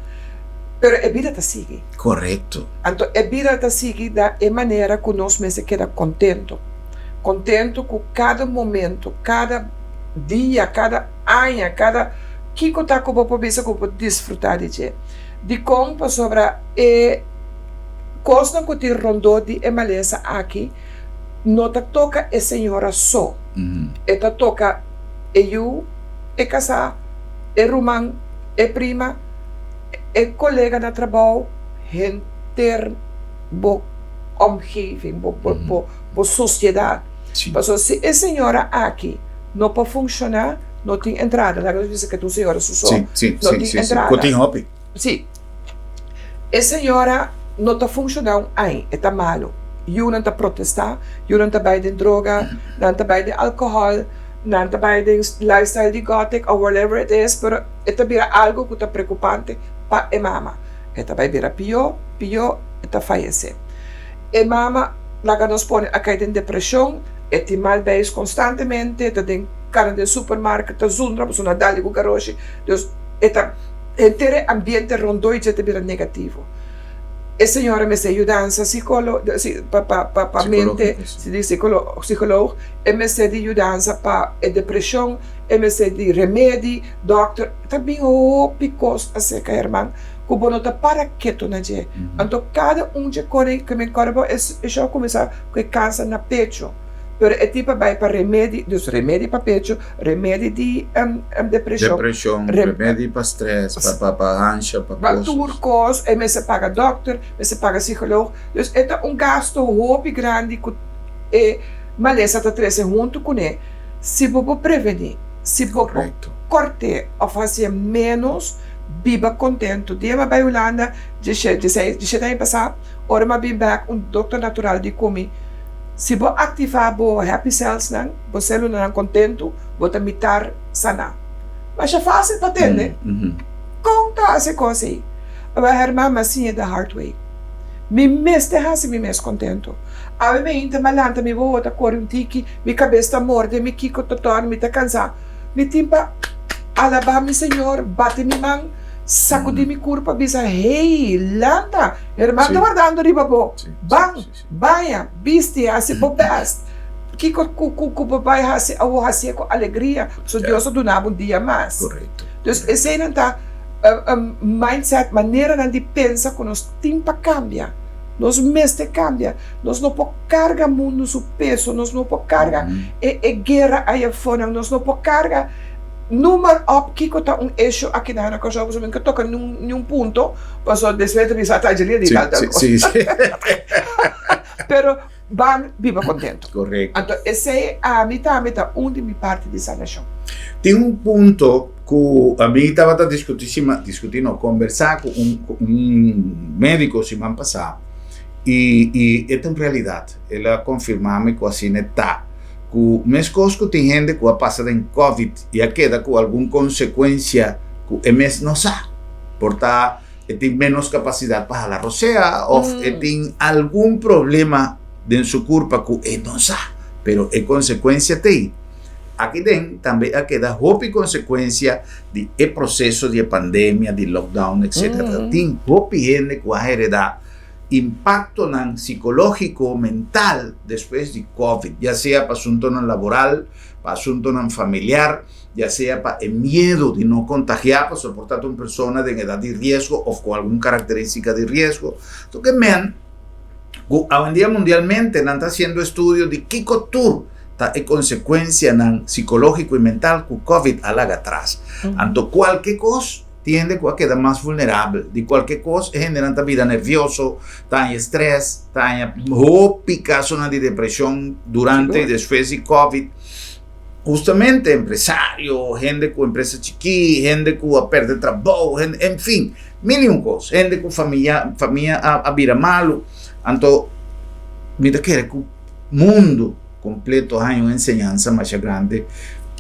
pero e bida ta sigui. Korekto. Anto e bida ta sigui na e manera ku nos mester keda kontentu. Kontentu ku kada momento, kada dia, kada aña, kada kiko ta ku bo por bisa ku bo por disfrutá di dje. Dikon? Pasobra e kosnan ku tin rondó di e malesa aki no ta toka e señora so. E ta toka e yu, e kasá, e ruman, e prima, e kolega na trabou, henter bo omgeving, bo bo bo sosiedat. Pasobra si e señora aki no por funshoná, no tin entrada. Laga nos bisa ke ta un señora su so, no tin entrada. Ku tin hopi. Sí. E señora no ta funshoná un añ, e ta malu. Yunan ta protestá, yunan ta bai den droga, nan ta bai den alkohòl, nan ta bai den lifestyle di gothic or whatever it is, pero e ta bira algu ku ta preokupante pa e mama. E ta bai bira pió, pió, e ta fayesé. E mama laga nos pone a kai den depreshon, e tin mal beis konstantemente, e ta den kana den supermarket ta zundra pasobra nan a dal di ku garoshi, dus e ta henter e ambiente rondó dje ta bira negativo. E señora mester yudansa sikolo pa pa pa pa mente di sikoloog, e mester di yudansa pa e depreshon, e mester di remedi, dòkter, ta bin hopi kos aserka herman ku bo no ta para ketu na dje. Anto kada un dje kore ku mi kore bo e shou kuminsá ku e kansa na pechu, pero e tin pa bai pa remedi, dus remedi pa pechu, remedi di depreshon, Depreshon, remedi pa stress, pa pa pa ansha, pa pa tur kos, e mester paga dòkter, mester paga psikoloog, dus e ta un gasto hopi grandi ku e malesa ta trese huntu kuné. Si bo por prevení, si bo por kòrt'é òf hasié ménos, biba kontentu. Dia mi a bai Hulanda djeshete aña pasá, ora mi a bin bèk un dòkter natural di ku mi, Si bo aktivá bo happy cellsnan, bo sélulanan kontentu, bo ta mitar saná. Masha fásil pa tende. Kon ta hasi e kos ei? Awor Herman, mi a siña the hard way. Mi mester hasi mi mes kontentu. Awe mi ainda ta lanta, mi wowo ta kore un tiki, mi kabes ta morde, mi kiko ta tòrn, mi ta kansá. Mi tin pa alabá mi Señor, bati mi man, sakudí mi kurpa, bisa, Hey, lanta! Herman ta wardando riba bo. Ban! Baña, bisti, hasi bo best. Kiko ku ku ku bo bai hasi awo hasié ku alegria, pasobra Dios a duna bo un dia mas. Dus eseinan ta mindset, maneranan di pensa ku nos tin pa kambia. Nos mester kambia. Nos no por karga mundu su peso, nos no por karga e e guera ayafonan, nos no por karga noem maar op kiko ta un issue akinan na Kòrsou, pasobra mi no ke toka niun punto. Paso despues ta bisa ata Angelina di tal tal Sí, sí. Pero ban biba contento. Correcto. Anto esey ami tambe ta un di mi parti di sanacion. Tin un punto cu ami tabata discuti sima, discuti no, conversa cu un cu un medico siman pasa y y e ta un realidad. El a confirma mi cu asina e ta. Cu mescos cu tin hende cu a pasa den covid y a keda cu algun consecuencia cu e mes no sa. Por ta e tin menos capacidad pa hala rosea of e tin algun problema den su curpa cu e no sa, pero e consecuencia t'ey. Aki den tambe a keda hopi consecuencia di e proceso di e pandemia, di lockdown etc. Tin hopi hende cu a hereda impactonan psicologico, mental despues di covid, ya sea pa asuntonan laboral, pa asuntonan familiar. ya sea pa e miedo di no kontagiá, pasobra por ta ta un persona den edat di riesgo òf ku algun karakterístika di riesgo. Tok e men ku awendia mundialmente nan ta hasiendo estudio di kiko tur ta e konsekuensianan sikológiko i mental ku covid a laga atras. Anto kualke kos tin hende ku a keda mas vulnerabel di kualke kos, e hendenan ta bira nervioso, ta haña strès, ta haña hopi kasonan di depreshon durante i despues di covid. Hustamente empresario, hende ku empresa chikí, hende ku a pèrdè trabou, hende, en fin, mil i un kos. Hende ku famia, famia a a bira malu. Anto mi ta kere ku mundu kompleto a haña un enseñansa masha grandi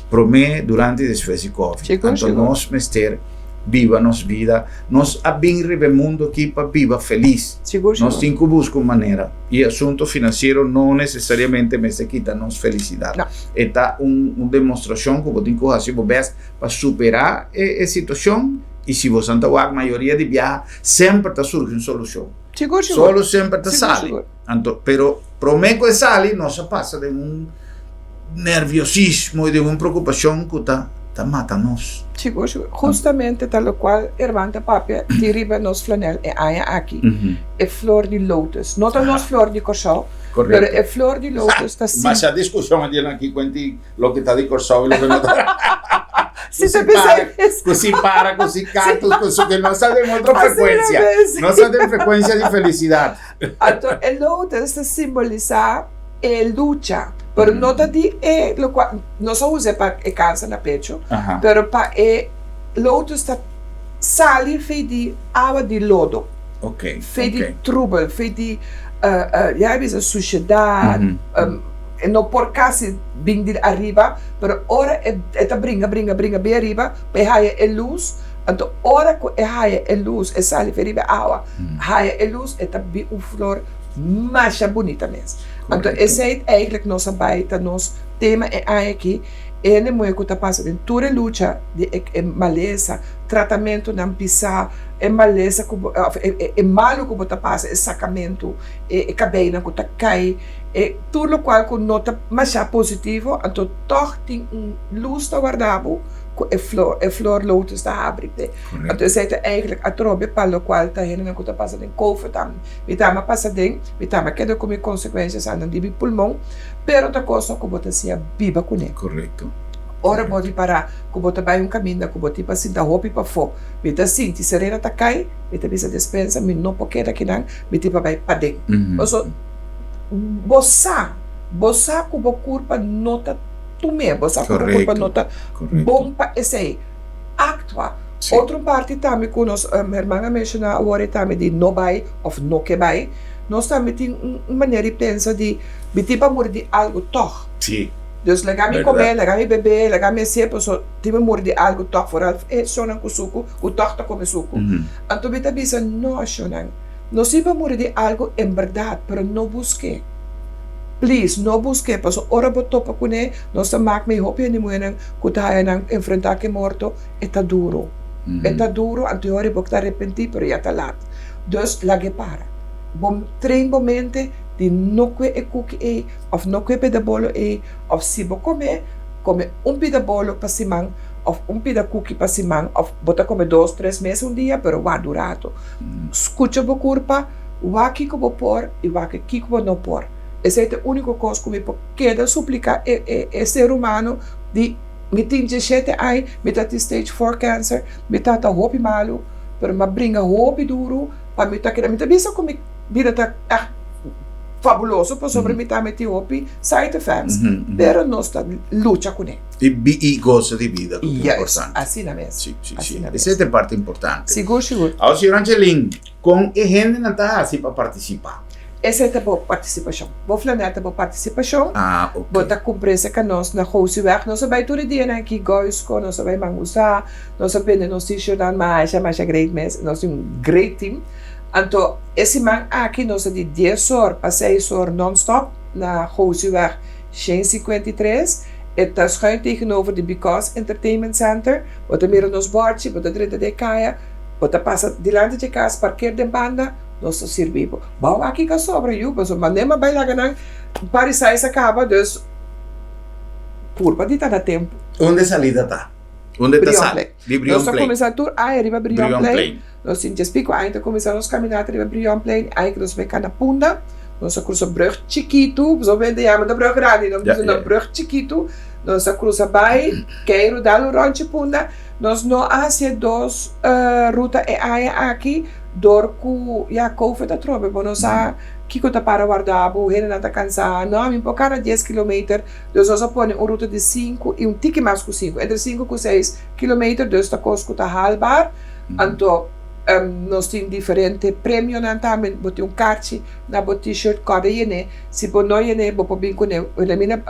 promé, durante i despues di Covid. Sigur, Anto sigur. nos mester biba nos bida. Nos a bin riba e mundu akí pa biba felis. Sigur, Nos sigur. tin ku buska un manera. I asunto finansiero no nesesariamente mester kita nos felisidat. No. E ta un un demostrashon ku bo tin ku hasi bo bèst pa superá e e situashon i si bo san ta wak mayoria di biaha semper ta surgi un solushon. Sigur, sigur. Solo semper ta Sigur, sali. sigur. Anto, pero. Promé ku e sali nos a pasa den un nerviosismo i den un preokupashon ku ta ta mata nos. Sigur, sigur. Hustamente ta lokual Herman ta papia di riba nos flanel e aña aki, e flor di lotus. No ta nos flor di Kòrsou, pero e flor di lotus ta sim. Masha diskushon a djena aki kuenti loke ta di Kòrsou i loke no ta. Si ta bisa es. Ku si para, ku si kaktus, ku su ke nos ta den otro frekuensia. Nos ta den frekuensia di felisidat. Anto e lotus ta simbolisá e lucha, pero no ta di e lokual nos a usa pa e kanser na pecho, pero pa e lotus ta sali fei di awa di lodo, fei di trubel, fei di ya e bisa sushedat, e no por kasi bin di ariba, pero ora e ta bringa bringa bringa bin ariba pa e haya e lus, anto ora ku e haya e lus e sali fei riba e awa. Haya e lus e ta bi un flor masha bunita mes. Anto esei eigenlijk nos a bai ta nos tema e aña aki, e hende muhe ku ta pasa den tur e lucha di e malesa, tratamentunan pisá, e malesa ku bo òf e malu ku bo ta pasa, e sakamentu, e kabeinan ku ta kai, e tur lokual ku no ta masha positivo, anto tòg tin un lus ta warda bo ku e flor, e flor lotus ta habri p'e. Anto esei ta eigenlijk atrobe pa lokual ta hendenan ku ta pasa den covid tambe. Mi tambe a pasa den, mi tambe a keda ku mi konsekuensias andan di mi pulmon, pero ta kosnan ku bo ta siña biba kuné. Ora bo ripará ku bo ta bai un kaminda ku bo tin pa sinta hopi pafó, mi ta sinti serena ta kai, mi ta bisa despensa mi no por keda akinan, mi tin pa bai paden. Pasobra bo sa, bo sa ku bo kurpa no ta tum'é, bo sa ku bo kurpa no ta bon pa esei. Actua. Otro parti tambe cu nos herman a menciona awor e tambe di no bay of no ke bay. Nos tambe tin un manera di pensa di mi tin pa muri di algo tog. Dus laga mi come, laga mi bebe, laga mi hacié paso tin mi muri di algo tog vooral e shownan cu sucu cu tog ta come sucu. Anto mi ta bisa no shownan nos tin pa muri di algo en berdad pero no busque. Please no busque paso ora bo topa cune nos ta mak mi hopi hende muhernan ku ta haya nan enfrentá ku e morto, e ta duru. E ta duru, anto e ora bo ta arepentí, pero ya ta lat. Dus, lag'é para. Bo train bo mente di no kue e kuki ei, òf no kue pida bolo ei, òf si bo kome, kome un pida bolo pa siman, òf un pida kuki pa siman, òf bo ta kome dos, tres mes un dia, pero wak un ratu. Skucha bo kurpa, wak kiko bo por i wak kiko bo no por. Esei ta e úniko kos ku mi por keda supliká e ser humano di mi tin diesshete aña, mi ta tin stage four cancer, mi tata hopi malu, pero mi a bringa hopi duru pa mi ta keda. Mi ta bisa ku mi bida ta ègt fabuloso pasobra mi tambe tin hopi side effects, pero nos ta lucha kuné. I gosa di bida ku ta importante. Yes, asina mes. Si, si, si. Esei ta e parti importante. Sigur, sigur. Awor, señor Angelin, kon e hendenan ta hasi pa partisipá? Esei ta bo partisipashon. Bo flanel ta bo partisipashon. Ah, ok. Bo ta kumpra esei ka nos na Gosiweg. Nos a bai tur e dianan aki Goisco, nos a bai Mangusá, nos a bende nos t-shirtnan masha, masha great mes. Nos tin un great team. Anto e siman aki nos a di dies or pa seis or non-stop na Gosiweg 153. E ta schuin tegenover di Because Entertainment Center. Bo ta mira nos bòrchi, bo ta drenta den e kaya, bo ta pasa dilanti dje kas, parker den banda. Nos ta sirbi bo. Bou aki ka sobra yu pasobra manera m'a bai laga nan par di sais a kaba dus purba di ta na tempu. Unda e salida ta? Unda e ta sali? Di Brionplein. Nos ta kuminsá tur aña riba Brionplein. Nos tin djes piku aña ta kuminsá nos kaminata riba Brionplein. Aña ku nos bai kana Punda nos a krusa brùg chikitu pasobra hende yama ta brùg grandi no nos na brùg chikitu nos a krusa bai keiru dal un ròntje Punda. Nos no a hasié dos ruta e aña aki. Dor ku ya covid atrobe bo no sa kiko ta para warda bo, hendenan ta kansa, no mi por kana dies kilometer, dus nos a pone un ruta di sinku i un tiki mas ku sinku, entre sinku ku seis kilometer, dus ta kos ku ta haalbaar, anto nos tin diferente premionan tambe, bo tin un karchi na bo t-shirt kòrda yené, si bo no yené bo por bin kuné Wilhelmina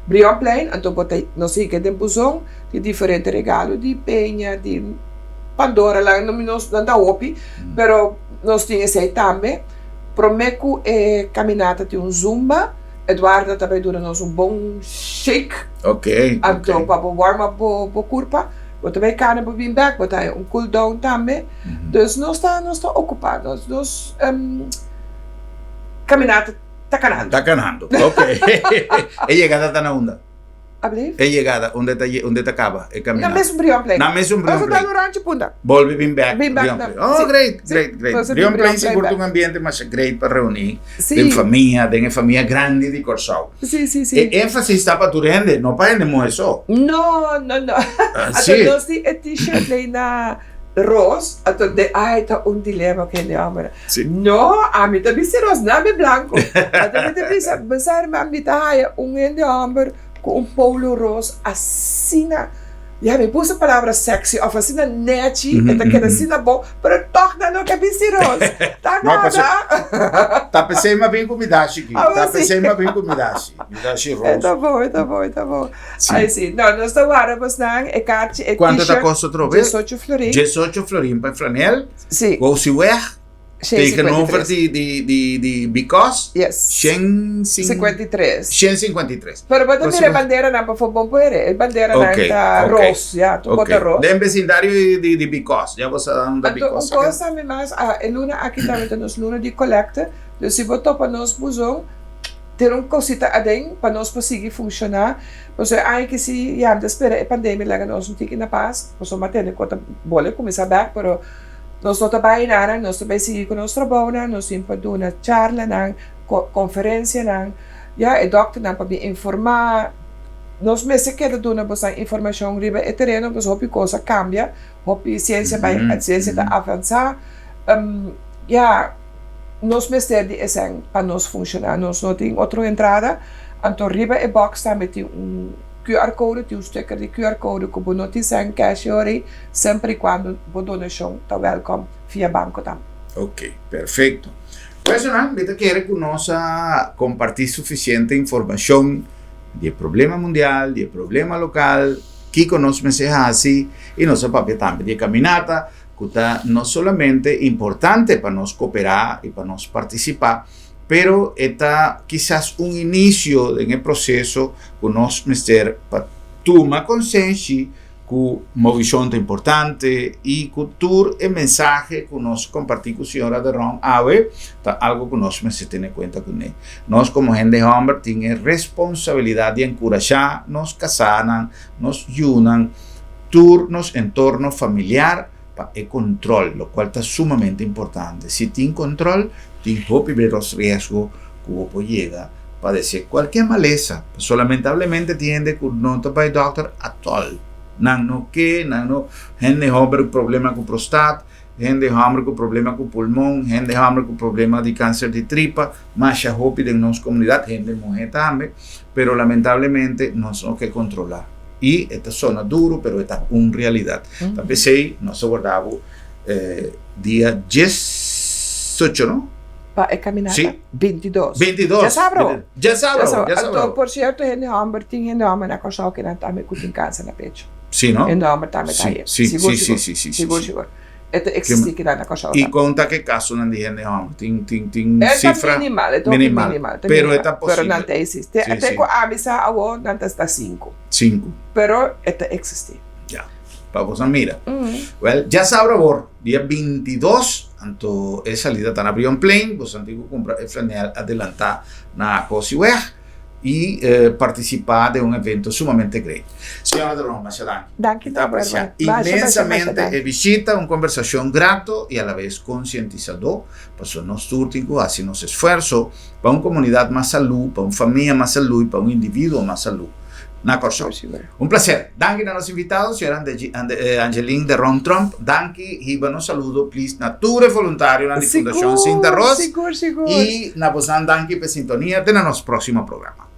Brionplein, anto bo ta nos hika den buzon di diferente regalo di peña di. Pandora lan no nos nan ta hopi pero nos tin esei tambe prome ku e kaminata tin un zumba Eduardo ta bai duna nos un bon shake anto pa bo warm up bo kurpa bo ta bai kana bo bin bek bo ta haña un cool down tambe dus nos ta nos ta okupa nos nos kaminata. Ta kanando. Ta kanando, ok. E yegada ta na unda? Ablief? E yegada, unda ta unda ta kaba e Na kaminata? mesun Brionplein. Na mesun Nos ta Brionplein. Loranchi Punda. Bolbe bin bek Bin bek na- Brionplein. Oh, si, great, si. great, great. Nos ta bin Brionplein Brionplein sigur ta bek. un ambiente masha great pa reuní Si. den famia, den e famia grandi di Kòrsou. Si, si, si. E énfasis ta pa tur hende, no pa hende muhé so. No, no, no. Ah, Anto si. nos tin e t-shirt lei na ros, anto de ai ta un dilema ku hende hòmber. Si. No, ami ta bisti ros, no ami blanco. Anto mi ta bisa, bo sa herman, mi ta haya un hende hòmber ku un polo ros asina, ya mi puso palabra sexy òf asina nechi, e ta keda asina bon, pero tòg nan no ke bisti ros. Ta No, paso, nada. ta p'esei mi a bin ku mi dashi aki. Awo Ta si. p'esei mi a bin ku mi dashi. Mi dashi E ros. ta bon, e ta bon, e ta bon. Si. Ai si. No, nos ta warda bosnan e karchi, e Kuantu ta t-shirt, kosta atrobe? 18 florin. 18 florin pa e flanel. Si. Gousi weg. 153. Tegenover di, di, di, di Because. Yes. 153. 153. Pero bo ta mira e banderanan pafó bon por hera. E banderanan Ok, ta ok. ros, ya, tur Ok. kos ta ros. Den besindario di, di, di Because. Ya bo sa unda Anto un Because kos tambe mas, ah, e luna aki tambe ta nos luna di kolekte. Dus si bo topa nos buzon, tira un kosita aden pa nos por sigui funshoná. Pasobra e aña aki si, ya, mi ta spera e pandemia laga nos un tiki na pas. Pasobra mi a tende ku ta bole kuminsá bèk, pero Nos no ta bai nada, nos ta bai sigui ku nos trabounan, nos tin pa duna charlanan, konferensianan, ya e dòkternan pa bin informá. Nos mester keda duna bosan informashon riba e tereno pasobra hopi kos a kambia, hopi siensia bai, siensia ta avansá. Ya, nos mester di esei pa nos funshoná, nos no tin otro entrada. Anto riba e bòks tambe tin un QR code, tin un sticker di QR code ku bo no tin sèn kèsh e ora ei. Semper y cuando bo donacion ta welcome via banco tambe. Ok, perfecto. Pues nan, mi ta kere cu nos a comparti suficiente informacion di e problema mundial, di e problema local, kico nos mester haci y nos a papia tambe di e caminata cu ta no solamente importante pa nos coopera y pa nos participa, pero e ta kisas un inicio den e proceso cu nos mester pa tuma consenshi ku movishon ta importante i ku tur e mensahe ku nos kompartí ku señora De Ron awe ta algu ku nos mester tene kuenta kuné. Nos komo hende hòmber tin e responsabilidat di enkurashá nos kasánan, nos yunan, tur nos entorno familiar pa e kontrol, lokual ta sumamente importante. Si tin kontrol, tin hopi menos riesgo ku bo por yega padesé kualke malesa. Pasobra lamentablemente tin hende ku no ta bai dòkter atòl. Nan no ke, nan no, hende hòmber ku problema ku prostat, hende hòmber ku problema ku pulmon, hende hòmber ku problema di kanser di tripa, masha hopi den nos komunidat, hende muhé tambe, pero lamentablemente nos no ke kontrolá. I e ta sona duru, pero e ta un realidat. Ta p'esei nos ta warda bo dia diesocho, no? Pa e kaminata? Sí. 22. 22. Ya sabra. Ya sabra. Ya sabra. Anto, por cierto, hende homber, tin hende homber na Kòrsou ku nan tambe ku tin kanser na pecho. Sí, no? Hende homber tambe ta Sí, sí, Sigur, sí, sigur. sí, sí, sí, Sigur, sí. sigur. E ta eksistí kinan na Kòrsou I tambe. kon ta ke kasonan di hende homber? Tin, tin, tin E ta sifra? minimal, e ta hopi Minimal. minimal, ta Pero e minimal. ta Pero posibel. nan ta eksistí. Sí, Te sí. ku ami sa awor, nan ta sta sinku. Sinku. Pero e ta eksistí. Ya. Pa boso a mira. Wel, ya sabra awor. Dia 22, anto e salida ta na Brionplein, boso tin ku kumpra e flanel adelantá na Hosiweg i partisipá den un evento sumamente great. Señora de Ron, masha danki. Danki Mi ta tambe, apresiá herman. Masha, masha, masha inmensamente danki. e bishita, un kombersashon grato i alabes konsientisadó, pasobra nos tur tin ku hasi nos esfuerso pa un komunidat mas salú, pa un famia mas salú i pa un individuo mas salú na Kòrsou. Un placer. Danki na nos invitado, señora Angeline de Ron Tromp. Danki, hiba nos saludo please na tur e voluntarionan di Fundacion Sinta Ros. Sigur, sigur. I na bosan danki p'e sintonia. Te na nos proximo programa.